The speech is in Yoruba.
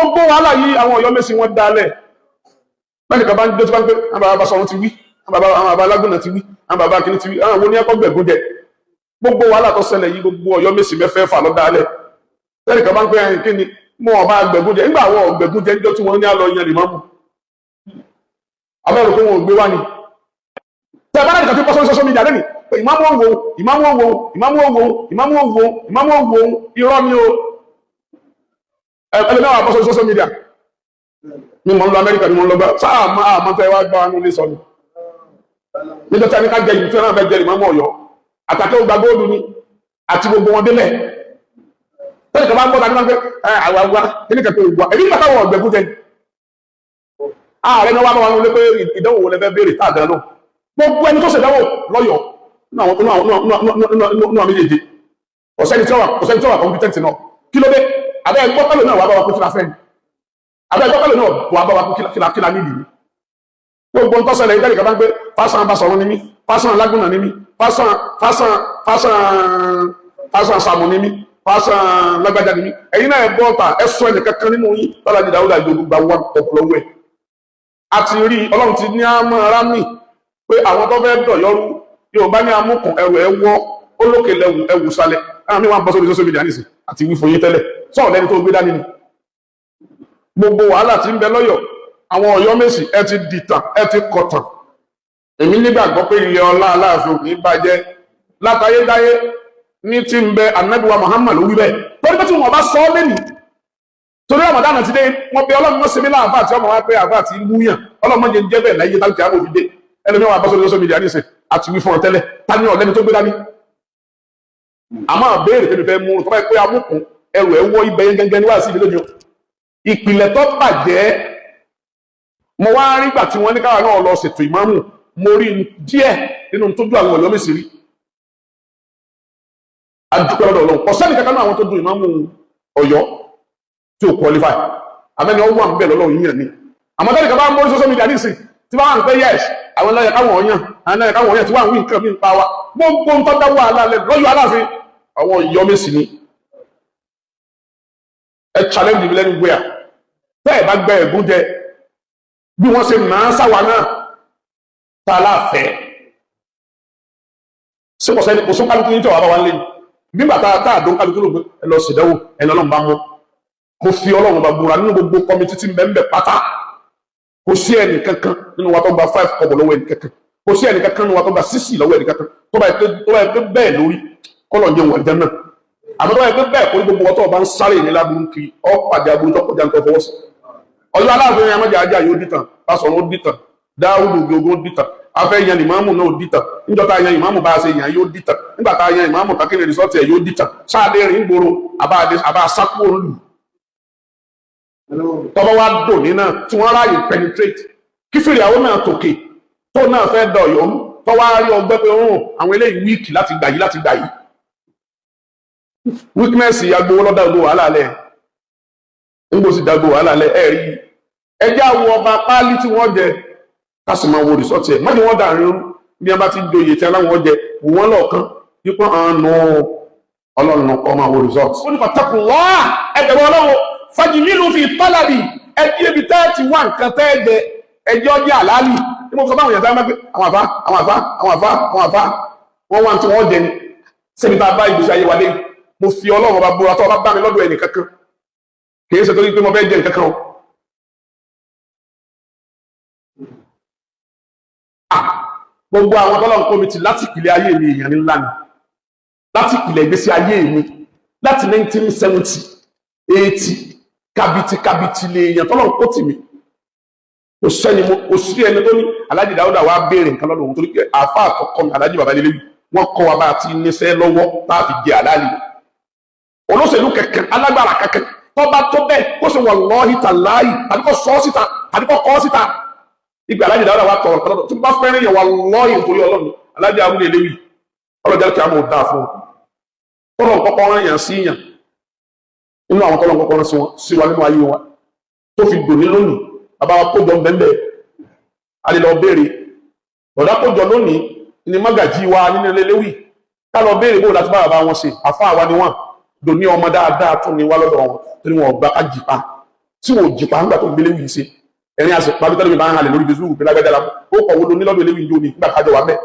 Gbogbo wàhálà yìí, àwọn Ọ̀yọ́ Mèsì wọn dálẹ̀. Bẹ́ẹ̀ni kan bá ń dé tó bá ń pé àwọn bàbá Basọ̀run ti wí, àwọn bàbá Alágúnná ti wí, àwọn bàbá kìíní ti wí, àwọn wo ní ẹ̀kọ́ gbẹ̀gún jẹ. Gbogbo wàhálà tó ṣẹlẹ̀ yìí, gbogbo Ọ̀yọ́ Mèsì mẹ́fẹ̀ẹ̀fà ló dálẹ̀. Bẹ́ẹ̀ni kan bá ń pé ẹ̀yìn kí ni mo ọba gbẹ̀gún jẹ nígbà àwọn ọ̀gbẹ̀gún jẹ níjọ́ tí wọ́n ní àlọ́ yan lè mọ́mù abẹ́rù pé wọn ò gbé wá ni. Tẹ bá láti kàtí pọ́sọ́ social media lẹ́nìí pé ìmáàmù òwò, ìmáàmù òwò, ìmáàmù òwò, ìmáàmù òwò, ìmáàmù òwò, irọ́ ni o. Ẹlẹ́mẹ́wàá pọ́sọ́ social media ni mo ń lọ Amẹ́ríkà, ni mo ń lọ gbá sáà máa àmọ́ tẹ́ wá gbá wọn nílé sọ ni. Níjọ́ tí a ní ká jẹ ìlú tí wọ́n fẹ́ jẹ ìmáàmù Ọ̀yọ́ àtàkẹ́ ògbà góòlù ni àti gbogbo wọn délẹ̀. Tẹ́lẹ̀ kan bá ń bọ́ tàbí máa ń pẹ́ àwọn àwa kí ní kẹ́kẹ́ ògbà èmi nígbà táwọn ọ̀gbẹ̀gún jẹ ààrẹ náà wá bá wọn lé pé ìdánwò wo lẹ fẹ́ béèrè tá àdánù. Gbogbo ẹni tó ṣèdánwò lọ́yọ̀ọ́ nínú àwọn méjèèjì, ọ̀sẹ́ni tí ó wà competent náà. Kí ló dé? Abẹ́ gbọ́kànlò náà wà bá wa kó kí la fẹ́ ni? Abẹ́ gbọ́kànlò náà wà bá wa kó kí la nídìí ni? Gbogbo ń tọ́sẹ̀lẹ̀ ìdẹ́rẹ̀ kan bá ń gbé fásán Basọ̀run ni mí, fásán Lágúnà ni mí, fásán fásán fásán fásán Sàmù ni mí, fásán lágbájá ni mí. Ẹ̀yin náà ẹ bọ́ ọ̀tà, ẹ sọ ẹnì kankan nínú yín tọ́lá jìdá ó dàjọ́ gba wọn ọ̀pọ̀lọwọ́ ẹ̀. A ti rí Ọlọ́run ti ní àmọ́ ara mi pé àwọn tó fẹ́ dọ̀yọ́rú yóò bá ní amúkùn ẹrù ẹ wọ́ olókè lẹ́wù ẹwù sálẹ̀. Àwọn mi wà ń bọ́ sórí social media nísìn àti wí fún yín tẹ́lẹ̀ sọ̀rọ̀ lẹ́ni tó gbé dání ni. Gbogbo wàhálà tí ń bẹ lọ́yọ̀, àwọn Ọ̀yọ́ Mèsì, ẹ ti dìtàn, ẹ ti kọ̀tàn. Èmi nígbàgbọ́ pé ilé ọlá Aláàfin ò ní bàjẹ́ látayédáyé ní tí ń bẹ. Anabiwa Muhammad ló wí bẹ́ẹ̀, torí pé tí wọn bá sọ ọ́ lẹ́nìí, torí Ramadan ti dé, wọn bẹ Ọlọ́run mọ́sẹ̀mí láàfà àti ọmọ wa pé àfà àti múyàn. Ọlọ́run mọ́jẹ ń jẹ́ bẹ́ẹ̀ láyé tálùkì àbò fi dé. Ẹlòmíràn wà bọ́ sórí social media nísìn àti wí fún ọ tẹ́lẹ̀. Ta ni ọ̀lẹ́ni tó gbé dání? Àmọ́ àbẹ́rẹ́ tẹ́mi fẹ́ mú tó bá yẹ pé amúkùn ẹrù ẹ̀ wọ́ ibẹ̀ yẹn gẹ́gẹ́ ní wá sí ibi lónìí o. Ìpìlẹ̀ tó bàjẹ́, mo wá rí gbà tí wọ́n ní káwa náà lọ ṣètò ìmáàmù, mo rí díẹ̀ nínú tójú àwọn Ọ̀yọ́ Mèsì rí. Adúpẹ́ lọ́dọ̀ Ọlọ́run, ọ̀sẹ́ni kankan náà àwọn tó dùn ìmáàmù Ọ̀yọ́ tí ò qualify abẹ́ni ọwọ́ wà ń bẹ̀ lọ́lọ́run yíyan ni. Àmọ́ tẹ́lẹ̀ kan bá ń mórí social media nísìn tí wọ́n á ń pẹ́ yes, àwọn ẹlẹ́yẹ káwọn ọ̀yàn, àwọn ẹlẹ́yẹ káwọn ọ̀yàn tí wọ́n á ń wí nǹkan mí ń pa wa. Gbogbo ń tọ́ dá wàhálà lẹ lọ́yọ̀ Aláàfin, àwọn Ọ̀yọ́ Mèsì ni. Ẹ challenge mi lẹ́nu gbéyà tẹ́ ẹ bá gbẹ ẹ̀gún jẹ bí wọ́n ṣe nàá sáwa náà tá a láàfẹ́ ṣé kò sẹ́ni kò sún kálukú yín tí wàá bá wa ń lé ní nígbà tá a dún kálukú ló gbé ẹ lọ ṣèdánwò ẹni Ọlọ́run bá mú. Mo fi Ọlọ́run bá búra, nínú gbogbo committee tí ń bẹ ń bẹ pátá, kò sí ẹnì kankan nínú wa tó gba 5 kọ́bọ̀ lọ́wọ́ ẹnì kankan. Kò sí ẹnì kankan nínú wa tó gba sísì lọ́wọ́ ẹnì kankan. Tó bá yẹ pé bẹ́ẹ̀ lórí kọ́lọ̀ ń jẹun wà jẹun náà. Àmọ́ tó bá yẹ pé bẹ́ẹ̀ kó ní gbogbo wọn tó bá ń sáré ní láburú kiri, ọ́ pàdé aburú tó kọjá nítorí fọwọ́ sí. Ọjọ́ Aláàfin yẹn amájà ajá yóò dìtàn, Basọ̀run ó dìtàn, Dáúdù gbogbo dìtàn, afẹ́ yan ìmáàmù náà ó dìtàn. Níjọ́ tá a yan ìmáàmù, bá a ṣe yàn yóò dìtàn. Nígbà tá a yan ìmáàmù kakéde rìsọ́ọ̀tì ẹ̀ yóò dìtàn. Sáàdé rìn gbòòrò àbá sápò lù tọ́bọ̀ wá dò ní náà tí wọ́n ráàyè penetrate kí fèrè àwọn náà tòkè tó náà fẹ́ dọ̀yọ́ tọ́ wá rí ọgbẹ́ pé òun àwọn eléyìí weak láti gbà yìí, láti gbà yìí. Weakness agbowó lọ́dà gbogbo wàhálà lẹ̀ ń gbòsì dàgbò wàhálà lẹ̀. Ẹ̀ rí ẹjẹ́ àwọ̀ ọba páálí tí wọ́n jẹ, ká sì máa wo result ẹ̀. Mọ́ni wọ́n dàrin rú bí wọ́n bá ti joyè tí aláwọ̀ jẹ wò wọ́n lọ́ọ̀kan yípo àánú Ọlọ́run kọ́ máa wo result. Ó ní fattaqullah, ẹgbẹ̀rún Ọlọ́run, fajmilu fi talabi, ẹbí ebi tẹ́ ti wá nǹkan tẹ́ jẹ, ẹjọ́ jẹ́ àlálì. Ní mo sọ fáwọn èèyàn sábà pé àwọn àfa, àwọn àfa, àwọn àfa, àwọn àfa, wọ́n wá tí wọ́n jẹ ni sẹ́mi tá a bá ìgbésí ayé wa lé. Mo fi Ọlọ́run ọba búra, tó ọba bá mi lọ́dọ̀ ẹnì kankan, kì í ṣe torí pé mo fẹ́ jẹ nǹkan kan o. Gbogbo àwọn tọ́lọ́run kó mi ti láti ìpìlẹ̀ ayé mi, èèyàn ńlá ni láti ìpìlẹ̀ ìgbésí ayé mi láti 1970 80. Kàbìtì kàbìtì lè èèyàn tọ́lọ́run kó tì mí. Kò sẹ́ni mo kò sí ẹni tó ní Alhaji Dáúdà wá béèrè nǹkan lọ́dọ̀ òun, torí pé àáfà àkọ́kọ́ mi, Alhaji Baba Lélẹ́wì, wọ́n kọ́ wa bá a ti níṣẹ́ lọ́wọ́ tá a fi jẹ àlàálì. Olóṣèlú kẹ̀kẹ́, alágbára kẹ̀kẹ́ tọ́ba tó bẹ́ẹ̀ kó sì wallahi tàláhì tàbí kó sọ ọ́ síta tàbí kó kọ́ ọ́ síta ìgbà Alhaji Dáúdà wá tọrọ lọ́dọ̀ tó bá fẹ́ràn yẹn, wallahi, nítorí Ọlọ́run. Alhaji Abúlé Léwì, ọlọ́jà kí a mọ̀ dáa fún un. Tọ́lọ̀ kọ́kọ́ rán yàn sí yàn nínú àwọn tọ́lọ̀ kọ́kọ́ rán sí wọn sí wa nínú ayé wa tó fi dòní lónìí. Bàbá wa kójọ bẹ́ẹ̀, a lè lọ béèrè bọ̀dá kójọ lónìí ní mágàjí wa nínú ilé léwì, ká lọ béèrè bó láti bá bàbá wọn ṣe. Àfa àwa ni wọn dòní, ọmọ dáadáa tún ni wá lọ́dọ̀ wọn, torí wọn gba kájìpa. Tí wò jìpa ńgbà tó ń gbélé wì í ṣe ẹ̀rín àṣẹ pàbí tẹ́lẹ̀ mi bá ń halẹ̀ lórí Facebook pé lágbájá la ó kọ̀ wo ló ní lọ́dọ̀ eléwì ń jó ni nígbà kájọ wà mẹ́.